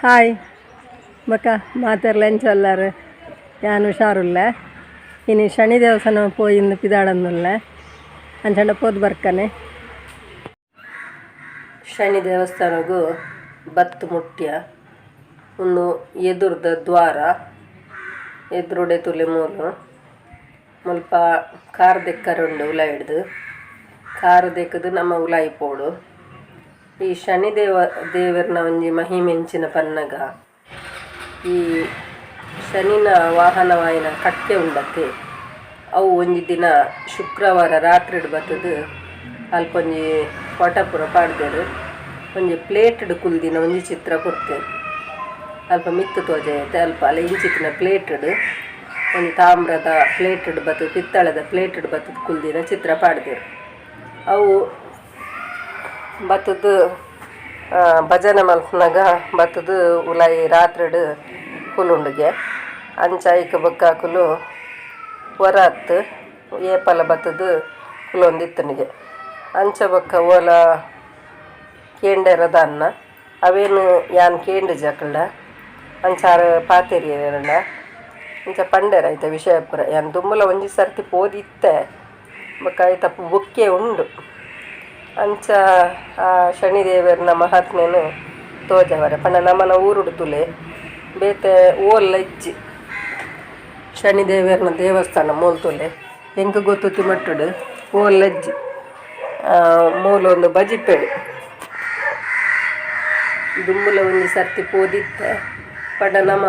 Hi ಬೊಕ ಮಾತೆರ್ಲ ಎಂಚ ಉಲ್ಲರ್ ಯಾನ್ ಹುಷಾರುಲ್ಲೆ ಇನಿ ಶನಿ ದೇವಸ್ಥಾನ ಪೋಯಿಂದು ಪಿದಾಡೊಂದುಲ್ಲೆ ಅಂಚಂಡ ಪೋದು ಬರ್ಕನೆ. ಶನಿ ದೇವಸ್ಥಾನಗು ಬತ್ತ್ ಮುಟ್ಯ ಉಂದು ಎದುರುದ ದ್ವಾರ ಎದುರುಡೆ ತೂಲೆ ಮೂಲು ಮುಲ್ಪ ಕಾರ್ ದೆಕ್ಕರೆ ಉಂಡು ಉಲಾಯಿಡ್ದು ಕಾರ್ ದೆಕ್ಕುದು ನಮ ಉಲಾಯಿ ಪೋಡು. ಈ ಶನಿ ದೇವೆರ್ನ ಒಂಜಿ ಮಹಿಮೆ ಎಂಚಿನ ಪನ್ನಗ ಈ ಶನಿನ ವಾಹನವಾಯಿನ ಕಕ್ಕೆ ಉಂಡತೆ ಅವು ಒಂಜಿ ದಿನ ಶುಕ್ರವಾರ ರಾತ್ರಿಡ್ ಬತ್ತುದು ಅಲ್ಪ ಒಂಜಿ ಫೋಟೋ ಪೂರ ಪಾಡ್ದೆರ್ ಒಂಜಿ ಪ್ಲೇಟ್ ಡ್ ಕುಲ್ದಿನ ಒಂಜಿ ಚಿತ್ರ ಕೊರ್ತೆರ್ ಅಲ್ಪ ಮಿತ್ತ್ ತೋಜಾಯೆತೆ ಅಲ್ಪ ಅಲ್ಲ ಇಂಚಿತ್ತಿನ ಪ್ಲೇಟ್ ಡ್ ಒಂಜಿ ತಾಮ್ರದ ಪ್ಲೇಟ್ ಡ್ ಬತ್ತುದು ಪಿತ್ತಳೆದ ಪ್ಲೇಟ್ ಡ್ ಬತ್ತುದು ಕುಲ್ದಿನ ಚಿತ್ರ ಪಾಡ್ದೆರ್ ಅವು ಬತ್ತುದು ಭಜನೆ ಮನ್ಪುನಗ ಬತ್ತುದು ಉಲಾಯಿ ರಾತ್ರೆಡ್ ಕುಲ್ಲುಂಡುಗೆ ಅಂಚ ಐಕ್ ಬೊಕ ಅಕುಲು ವರಾತ್ ಏಪಲ ಬತ್ತುದು ಕುಲ್ಲೊಂದಿತ್ತುಂಡುಗೆ ಅಂಚ ಬೊಕ ಓಲ ಕೇಂಡೆರ ದಾನ್ನ ಅವೇನ್ ಯಾನ್ ಕೇಂಡುಜಿ ಅಕಲ್ಡ ಅಂಚ ಆರ್ ಪಾತೆರಿಯೆರ್ಂಡ ಇಂಚ ಪಂಡೆರ್ ಐತ ವಿಷಯ ಪೂರ ಯಾನ್ ದುಂಬುಲ ಒಂಜಿ ಸರ್ತಿ ಪೋದಿತ್ತೆ ಬೊಕ ಐತ ಬುಕ್ಕೆ ಉಂಡು. ಅಂಚ ಆ ಶನಿದೇವೆರ್ನ ಮಹಾತ್ಮೆನ್ ತೋಜಾವರೆ ಪಂಡ ನಮನ ಊರುಡು ತೂಲೆ ಬೇತೆ ಓಲ್ಲ ಇಜ್ಜಿ ಶನಿದೇವೆರ್ನ ದೇವಸ್ಥಾನ ಮೂಲು ತೂಲೆ ಎಂಕ್ ಗೊತ್ತುತ್ತಿ ಮಟ್ಟುಡು ಓಲ್ಲ ಇಜ್ಜಿ ಮೂಲು ಒಂದು ಬಜಿಪೆಡ್ ದುಂಬುಲ ಒಂಜಿ ಸರ್ತಿ ಪೋದಿತ್ತೆ ಪಂಡ ನಮ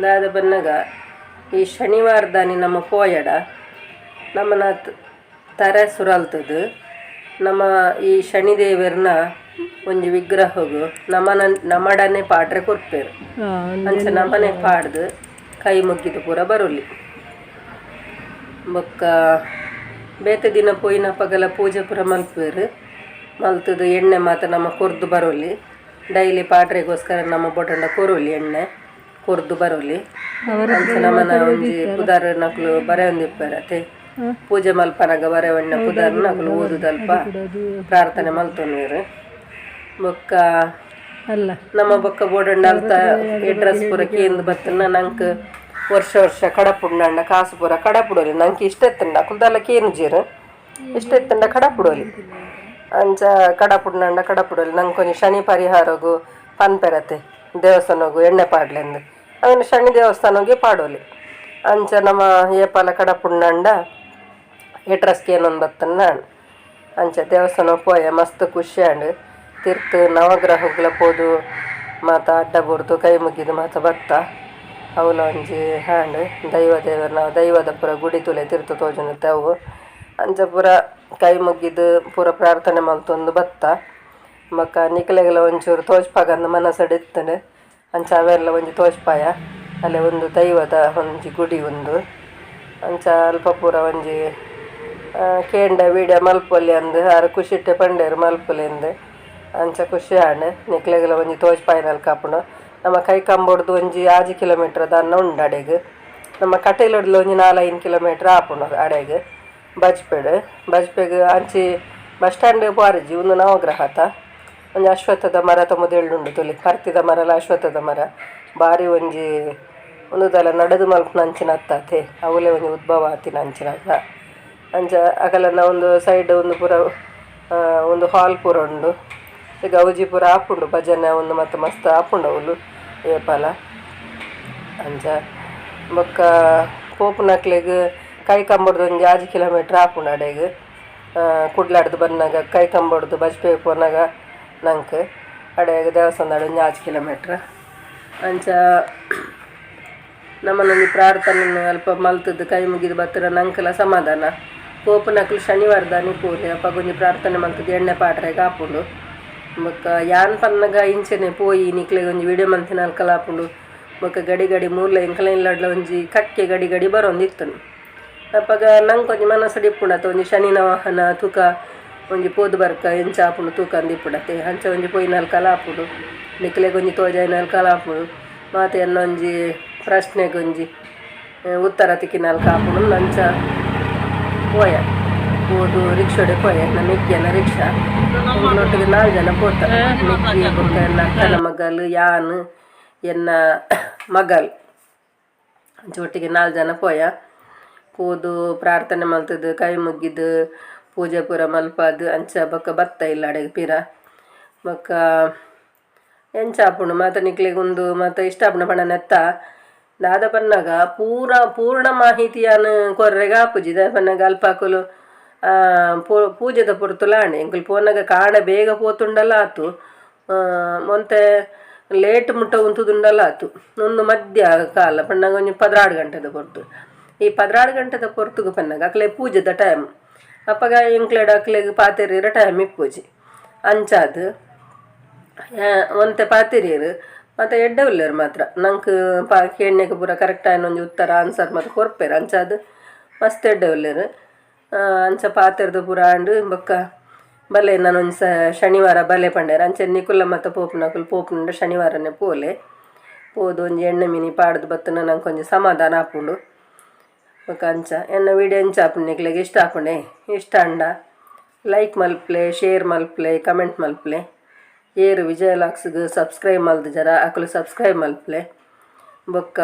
ದಾದ ಬನ್ನಗ ಈ ಶನಿವಾರದಾನಿ ನಮ ಪೋಯಡ ನಮನ ತರೆ ಸುರಲ್ತುದು ನಮ ಈ ಶನಿದೇವೆರ್ನ ಒಂಜಿ ವಿಗ್ರಹಗು ನಮನ ನಮಡನೆ ಪಾಡ್ರೆ ಕೊರ್ಪೆರ್ ಅಂಚ ನಮನೆ ಪಾಡ್ದು ಕೈ ಮುಗ್ಗಿದು ಪೂರ ಬರೊಲಿ. ಬೊಕ್ಕ ಬೇತೆ ದಿನ ಪೋಯಿನಪಗಲ ಪೂಜೆ ಪೂರ ಮಲ್ಪುವೆರ್ ಮಲ್ತುದು ಎಣ್ಣೆ ಮಾತ ನಮ ಕೊರ್ದು ಬರೊಲಿ ಡೈಲಿ ಪಾಡ್ರೆಗೋಸ್ಕರ ನಮ ಬೋಡಂಡ ಕೊರೊಲಿ ಎಣ್ಣೆ ಕೊರ್ದು ಬರೊಲಿ. ಅಂಚ ನಮನ ಒಂಜಿ ಪುದರ್ ನಕುಲು ಬರೆಯೊಂದಿಪ್ಪೆರ್ ಅತೆ ಪೂಜೆ ಮಲ್ಪನಗ ಬರೆವಣ್ಣ ಪುದರ್ ನಕುಲು ಓದುದಲ್ಪ ಪ್ರಾರ್ಥನೆ ಮಲ್ತೊನ್ವೆರ್ ಬೊಕ್ಕ ಅಲ್ಲ ನಮ್ಮ ಬೊಕ್ಕ ಬೋಡಂಡ ಅಲ್ತ ಎಡ್ರೆಸ್ ಪೂರ ಕೇಂದ್ ಬತ್ತುನ ನಂಕ್ ವರ್ಷ ವರ್ಷ ಕಡಪುಡ್ನಂಡ ಕಾಸು ಪೂರ ಕಡಪುಡೊಲಿ ನಂಕ್ ಇಷ್ಟ ಇತ್ತುಂಡ ಅಕುಲು ದಾಲ ಕೇನುಜೆರ್ ಇಷ್ಟ ಇತ್ತುಂಡ ಕಡಪುಡೊಲಿ ಅಂಚ ಕಡಪುಡ್ನಂಡ ಕಡಪುಡೊಲಿ ನಂಕ್ ಒಂಜಿ ಶನಿ ಪರಿಹಾರಗು ಪನ್ಪೆರತೆ ದೇವಸ್ಥಾನಗು ಎಣ್ಣೆ ಪಾಡ್ಲೆಂದ್ ಅವೆನ್ ಶನಿ ದೇವಸ್ಥಾನಗೆ ಪಾಡೊಲಿ ಅಂಚ ನಮ ಏಪಲ ಕಡಪುಡ್ನಂಡ ಎಡ್ರೆಸ್ ಕೇನೊಂದು ಬತ್ತುಂಡ ಅಂಚ ದೇವಸ್ಥಾನ ಪೋಯ ಮಸ್ತ್ ಖುಷಿ ಆಂಡ್ ತಿರ್ತ್ ನವಗ್ರಹಗುಲ ಪೋದು ಮಾತ ಅಡ್ಡ ಬೂರ್ದು ಕೈ ಮುಗಿದು ಮಾತ ಬತ್ತ ಅವ್ಲ ಒಂಜಿ ಆಂಡ್ ದೈವ ದೇವೆರ್ನ ದೈವದ ಪೂರ ಗುಡಿ ತೂಲೆ ತಿರ್ತ್ ತೋಜುಂಡು ಅವು ಅಂಚ ಪೂರ ಕೈ ಮುಗಿದು ಪೂರ ಪ್ರಾರ್ಥನೆ ಮಲ್ತೊಂದು ಬತ್ತ ಬೊಕ ನಿಕಲೆಗ್ಲ ಒಂಚೂರು ತೋಜ್ಪಾಗಂದ್ ಮನಸ್ಡ್ ಇತ್ತುಂಡು ಅಂಚ ಅವೆರ್ಲ ಒಂಜಿ ತೋಜ್ಪಾಯ ಅಲ್ಲೇ ಒಂದು ದೈವದ ಒಂಜಿ ಗುಡಿ ಉಂದು ಅಂಚ ಅಲ್ಪ ಪೂರ ಒಂಜಿ ಕೇಂಡ ವೀಡಿಯೋ ಮಲ್ಪೊಲಿ ಅಂದ್ ಆರ್ ಖುಷಿಟ್ ಪಂಡೆರ್ ಮಲ್ಪುಲೆ ಅಂದ್ ಅಂಚ ಖುಷಿ ಆಂಡ್ ನಿಕ್ಲೆಗ್ಲ ಒಂಜಿ ತೋಜ್ಪಾಯಿನಲ್ಕ ಆಪುಂಡು. ನಮ್ಮ ಕೈಕಂಬೊಡ್ದು ಒಂಜಿ 6 ಕಿಲೋಮೀಟರ್ ದಾನ್ನ ಉಂಡು ಅಡೆಗ್ ನಮ್ಮ ಕಟೀಲುಡ್ಲ ಒಂಜಿ 4-5 ಕಿಲೋಮೀಟರ್ ಆಪುಂಡು ಅಡೆಗ್ ಬಜ್ಪೆಡ್ ಬಜ್ಪೆಗ್ ಅಂಚಿ ಬಸ್ ಸ್ಟ್ಯಾಂಡ್ ಪೋರಿಜ್ಜಿ ಉಂದು ನವಗ್ರಹ ಅತ ಒಂಜಿ ಅಶ್ವತ್ಥದ ಮರತ ಮುದೆಲ್ಡ್ ಉಂಡು ತೂಲೆ ಪರ್ತಿದ ಮರಲ ಅಶ್ವತ್ಥದ ಮರ ಬಾರಿ ಒಂಜಿ ಉಂದು ದಾಲ ನಡುದು ಮಲ್ಪುನ ಅಂಚಿನ ಅತ್ತತೆ ಅವ್ಲೆ ಒಂಜಿ ಉದ್ಭವ ಆತಿನ ಅಂಚಿನ ಅತ ಅಂಚ ಅಕಲ್ನ ಒಂದು ಸೈಡ್ ಒಂದು ಪೂರ ಒಂದು ಹಾಲ್ ಪೂರ ಉಂಡು ಗೌಜಿ ಪೂರ ಆಪುಂಡು ಭಜನೆ ಉಂದು ಮಾತ ಮಸ್ತ್ ಆಪುಂಡು ಅವ್ಲು ಏಪಲ ಅಂಚ ಬೊಕ್ಕ ಪೋಪುನಕ್ಲೆಗ್ ಕೈಕಂಬಡ್ದು ಒಂಜಿ 6 ಕಿಲೋಮೀಟರ್ ಆಪುಂಡು ಅಡೆಗ್ ಕುಡ್ಲಡ್ದು ಬನ್ನಗ ಕೈಕಂಬಡ್ದು ಬಜ್ಪೆ ಪೋನಗ ನಂಕ್ ಅಡೆಗ್ ದೇವಸ್ಥಾನದ ಒಂಜಿ 6 ಕಿಲೋಮೀಟರ್ ಅಂಚ ನಮನ ಒಂಜಿ ಪ್ರಾರ್ಥನೆ ಅಲ್ಪ ಮಲ್ತುದು ಕೈ ಮುಗಿದು ಬತ್ತರ ನಂಕಲ ಸಮಾಧಾನ ಪೋಪುನಕುಲು ಶನಿವಾರದಾನಿ ಪೋಲೆ ಅಪಗ ಒಂಜಿ ಪ್ರಾರ್ಥನೆ ಮಲ್ತುದು ಎಣ್ಣೆ ಪಾಡ್ರೆಗ್ ಆಪುಂಡು. ಬೊಕ್ಕ ಯಾನ್ ಪನ್ನಗ ಇಂಚನೆ ಪೋಯಿ ನಿಕ್ಲೆಗ್ ಒಂಜಿ ವೀಡಿಯೋ ಮಲ್ತಿನಲ್ಕಲ ಆಪುಂಡು ಬೊಕ್ಕ ಗಡಿ ಗಡಿ ಮೂಲ ಎಂಕಲ್ನ ಇಲ್ಲಡ್ಲ ಒಂಜಿ ಕಕ್ಕೆ ಗಡಿ ಗಡಿ ಬರೊಂದಿತ್ತುಂಡು ಅಪಗ ನಂಕ್ ಒಂಜಿ ಮನಸ್ಡ್ ಇಪ್ಪುಂಡು ಅತ ಒಂಜಿ ಶನಿನ ವಾಹನ ತೂಕ ಒಂಜಿ ಪೋದು ಬರ್ಕ ಎಂಚ ಆಪುಂಡು ತೂಕ ಅಂದ್ ಇಪ್ಪುಂಡತೆ ಅಂಚ ಒಂಜಿ ಪೋಯಿನಲ್ಕಲ ಆಪುಂಡು ನಿಕ್ಲೆಗ್ ಒಂಜಿ ತೋಜಾಯಿನಲ್ಕಲ ಆಪುಂಡು ಮಾತ ಎನ್ನ ಒಂಜಿ ಪ್ರಶ್ನೆಗ್ ಒಂಜಿ ಉತ್ತರ ತಿಕ್ಕಿನಲ್ಕ ಆಪುಂಡು ಅಂಚ ಪೋಯ. ಪೋದು ರಿಕ್ಷಾಡೆ ಪೋಯೆ. ನಮ್ಮ ಮೆಗ್ಗಿಯನ ರಿಕ್ಷಾ. ಎಂಕ್ಲೊಟ್ಟಿಗೆ ನಾಲ್ ಜನ ಪೋತ, ಮೆಗ್ಗಿ ಬೊಕ್ಕ ಎನ್ನ ಅಕ್ಕನ ಮಗಲ್, ಯಾನ್, ಎನ್ನ ಮಗಲ್, ಅಂಚ ಒಟ್ಟಿಗೆ ನಾಲ್ ಜನ ಪೋಯ. ಪೋದು ಪ್ರಾರ್ಥನೆ ಮಲ್ತದು, ಕೈ ಮುಗಿದು, ಪೂಜೆ ಪೂರ ಮಲ್ಪಾದ್ ಅಂಚ ಬೊಕ್ಕ ಬತ್ತ ಇಲ್ಲಡೆಗ್ ಪಿರ. ಬೊಕ್ಕ ಎಂಚ ಆಪುಂಡು ಮಾತ ನಿಕ್ಲೆಗ್ ಉಂದು ಮಾತ ಇಷ್ಟ ಆಪುಂಡ ಪಂಡ ನೆತ್ತ ದಾದ ಪನ್ನಗ ಪೂರ ಪೂರ್ಣ ಮಾಹಿತಿಯಾನ್ ಕೊರ್ರೆಗ್ ಆಪುಜಿ. ದಾಯೆ ಪನ್ನಗ ಅಲ್ಪಕುಲು ಪೂಜೆದ ಪೊರ್ತುಲ ಆಂಡ್. ಎಂಕುಲು ಪೋನಗ ಕಾಂಡೆ ಬೇಗ ಪೋತುಂಡಲ ಆತು, ಒಂತೆ ಲೇಟ್ ಮುಟ್ಟ ಉಂತುದುಂಡಲ ಆತು. ಉಂದು ಮಧ್ಯ ಕಾಲ ಪನ್ನಗ ಒಂಜಿ 12 ಗಂಟೆದ ಪೊರ್ತು. ಈ 12 ಗಂಟೆದ ಪೊರ್ತುಗು ಪನ್ನಗ ಅಕ್ಲೆ ಪೂಜೆದ ಟೈಮ್. ಅಪಗ ಎಂಕ್ಲೆಡ ಅಕ್ಲೆಗ್ ಪಾತೆರಿಯೆರೆ ಟೈಮ್ ಇಪ್ಪುಜಿ. ಅಂಚಾದ್ ಒಂತೆ ಪಾತೆರಿಯೆರ್ ಮಾತ ಎಡ್ಡೆ ಉಲ್ಲೆರ್ ಮಾತ್ರ. ನಂಕ್ ಕೇನ್ನೆಗ್ ಪೂರ ಕರೆಕ್ಟ್ ಆಯಿನ ಒಂಜಿ ಉತ್ತರ, ಆನ್ಸರ್ ಮಾತ ಕೊರ್ಪೆರ್. ಅಂಚಾದ್ ಮಸ್ತ್ ಎಡ್ಡೆ ಉಲ್ಲೆರ್. ಅಂಚ ಪಾತೆರ್ದ್ ಪೂರ ಆಂಡ್. ಬೊಕ್ಕ ಬಲೆ ನನೊಂಜಿ ಶನಿವಾರ ಬಲೆ ಪಂಡೆರ್. ಅಂಚನೆ ನಿಕುಲ್ಲ ಮಾತ ಪೋಪುನಕುಲು ಪೋಪುಂಡ ಶನಿವಾರನೆ ಪೋಲೆ. ಪೋದು ಒಂಜಿ ಎಣ್ಣೆ ಮಿನಿ ಪಾಡ್ದ್ ಬತ್ತುಂಡ ನಂಕ್ ಒಂಜಿ ಸಮಾಧಾನ ಆಪುಂಡು. ಬೊಕ್ಕ ಅಂಚ ಎನ್ನ ವೀಡಿಯೋ ಎಂಚ ಆಪುಂಡು? ನಿಕ್ಲೆಗ್ ಇಷ್ಟ ಆಪುಂಡೆ? ಇಷ್ಟ ಆಂಡ ಲೈಕ್ ಮಲ್ಪುಲೆ, ಶೇರ್ ಮಲ್ಪುಲೆ, ಕಮೆಂಟ್ ಮಲ್ಪುಲೆ. ಏರ್ ವಿಜಯ ವ್ಲಾಗ್ಸ್ಗ್ ಸಬ್ಸ್ಕ್ರೈಬ್ ಮಲ್ದಿಜರ, ಅಕುಲು ಸಬ್ಸ್ಕ್ರೈಬ್ ಮಲ್ಪುಲೆ. ಬೊಕ್ಕ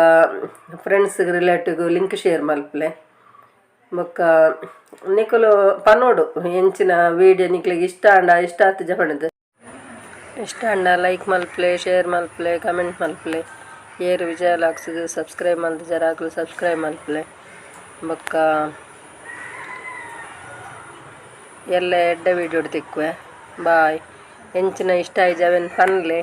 ಫ್ರೆಂಡ್ಸ್ಗ್, ರಿಲೇಟಿವ್ಗ್ ಲಿಂಕ್ ಶೇರ್ ಮಲ್ಪುಲೆ. ಬೊಕ್ಕ ನಿಕುಲು ಪನೋಡು ಎಂಚಿನ ವೀಡಿಯೋ ನಿಕ್ಲೆಗ್ ಇಷ್ಟ ಆಂಡ, ಇಷ್ಟ ಆತುಜ ಪಂಡುದು. ಇಷ್ಟ ಆಂಡ ಲೈಕ್ ಮಲ್ಪುಲೆ, ಶೇರ್ ಮಲ್ಪುಲೆ, ಕಮೆಂಟ್ ಮಲ್ಪುಲೆ. ಏರ್ ವಿಜಯ ವ್ಲಾಗ್ಸ್ಗ್ ಸಬ್ಸ್ಕ್ರೈಬ್ ಮಲ್ದಿಜರ, ಅಕುಲು ಸಬ್ಸ್ಕ್ರೈಬ್ ಮಲ್ಪುಲೆ. ಬೊಕ್ಕ ಎಲ್ಲ ಎಡ್ಡೆ ವೀಡಿಯೋಡ್ ತಿಕ್ಕುವೆ. ಬಾಯ್. ಎಂಚಿನ ಇಷ್ಟ ಆಯ್ಜ ಅವೆನ್ ಪನ್ಲೆ.